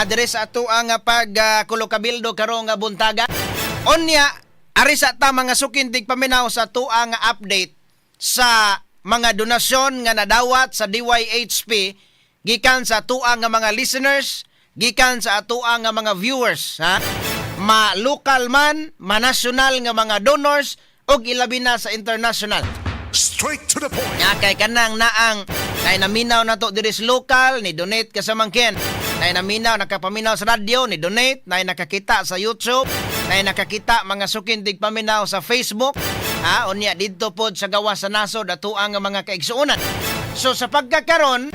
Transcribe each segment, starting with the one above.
Diri sa ato ang pag kulokabildo karong nga buntaga. Unya, ari sa ta, mga suking tigpaminaw, sa ato ang update sa mga donasyon nga nadawat sa DYHP gikan sa atoa nga mga listeners, gikan sa atoa nga mga viewers, ha? Ma local man, ma national nga mga donors ug ilabi na sa international. Straight to the point. Nya kay kanang naang kay naminaw na to diri sa local ni donate ka sa mangkin. Nay naminaw, nakapaminaw sa radyo ni donate, nay nakakita sa YouTube, nay nakakita, mga suking tigpaminaw, sa Facebook. Ha, unya didto pod sa gawas sa nasod atoa nga mga kaigsuonan. So sa pagkakaron,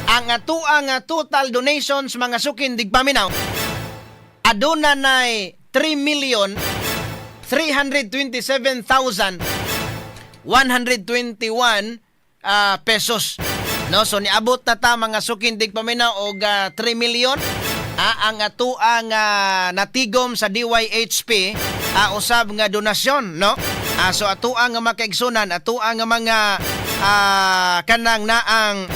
ang atoa nga total donations, mga suking tigpaminaw, aduna nay 3 million 327,121 pesos. No, so niabot na ta, mga suking tigpaminaw, og 3 million ang atoa nga natigom sa DYHP usab nga donasyon, no? So atoa nga makaigsunan, atoa nga mga kanang naang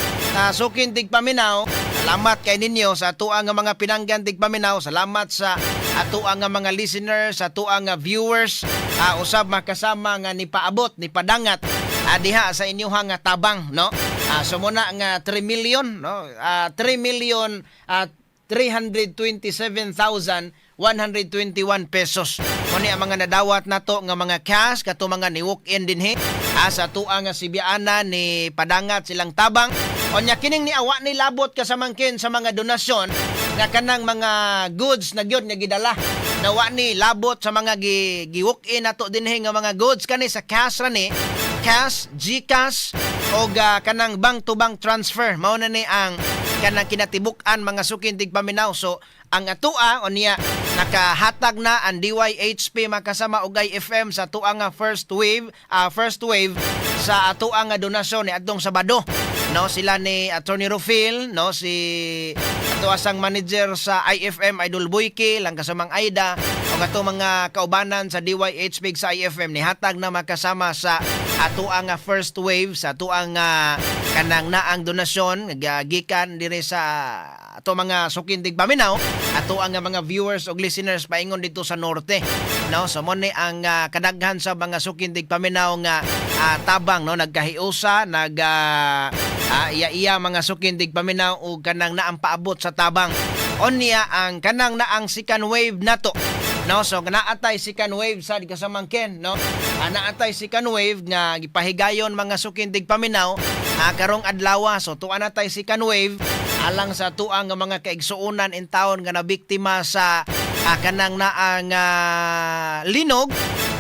suking tigpaminaw, salamat kay ninyo sa atoa nga mga pinanggan tigpaminaw, salamat sa atoa nga mga listeners, sa atoa nga viewers, usab makasama nga nipaabot, nipadangat diha sa inyuhang nga tabang, no? So muna nga 3 million, no? 3 million 327,121 pesos. Muni ang mga nadawat nato nga mga cash kato mga ni walk in dinhi sa atoa nga Sibiana ni padangat silang tabang. Onya kining ni awa ni labot kasamangkin sa mga donasyon nga kanang mga goods na gyud nga gidala. Nawa ni labot sa mga gi walk in nato dinhi nga mga goods, kani sa cash ra ni, cash, GCash o kanang bank to bank transfer. Mao na ni ang kanang kinatibuk-an, mga suking tigpaminaw. So ang atoa unya nakahatag na ang DYHP makasama og IFM sa atoa nga first wave sa atoa nga donasyon ni adtong Sabado. No, sila ni Attorney Rufil, no, si ato asang manager sa IFM, Idol Boyke, lang kasamang Aida, o ato mga kaubanan sa DYHP sa IFM nihatag na makasama sa atoa nga first wave sa atoa nga kanang naang donasyon nga gikan diri sa ato mga suking tigpaminaw, ato ang mga viewers og listeners paingon dito sa norte, no? So mo ni ang kadaghan sa mga suking tigpaminaw nga tabang, no, nagkahiusa, nag iya-iya, mga suking tigpaminaw, og kanang naang paabot sa tabang. Onya ang kanang naang second wave nato, no? So naatay second wave sad kasamangken, no? Naatay second wave nga gipahigayon, mga suking tigpaminaw, karong adlaw. So tuwa natay second wave alang sa atoa nga mga kaigsuonan in town nga nabiktima sa kanang naang linog.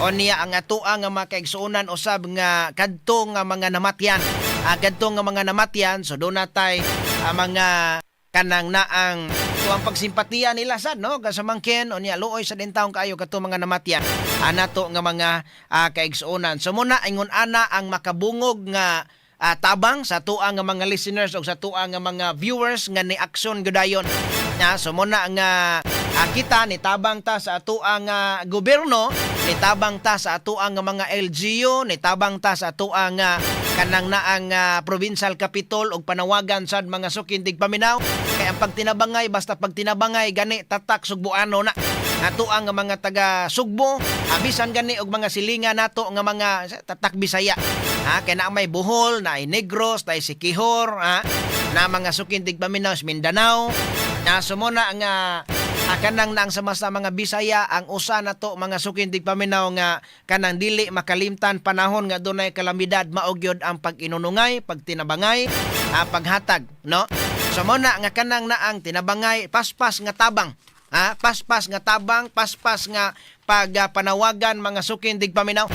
O niya ang atoa nga mga kaigsuonan usab nga kadto nga mga namatyan, kadto nga mga namatyan. So doon natay mga kanang naang tuang pagsimpatiya nila sad, no, kasamangken. O niya luoy sa din taong kaayo kadto mga namatyan anato nga mga kaigsuonan. So muna ingon ana ang makabungog nga tabang sa atoa nga mga listeners o sa atoa nga mga viewers nga ni aksyon gadayon na. So muna nga kita ni tabang ta sa atoa nga gobyerno, ni tabang ta sa atoa nga mga LGU, ni tabang ta sa atoa nga kanang naang provincial capital og panawagan sad, mga suking tigpaminaw, kay ang pagtinabangay, basta pagtinabangay gani tatak Sugbuano na ato ang mga taga Sugbo, bisan gani og mga silinga nato nga mga tatak Bisaya, ha, kay naa may Bohol, na ay Negros, na ay Siquijor, ha, na mga suking tigpaminaw sa Mindanao na. Sumuna nga kanang nang sama sa mga Bisaya ang usa nato, mga suking tigpaminaw, nga kanang dili makalimtan panahon nga dunay kalamidad, mao gyud ang pag-inunungay, pagtinabangay, paghatag, no? So mo na nga kanang naang tinabangay, paspas nga tabang, ha, paspas nga tabang, paspas nga pagpanawagan, mga suking tigpaminaw.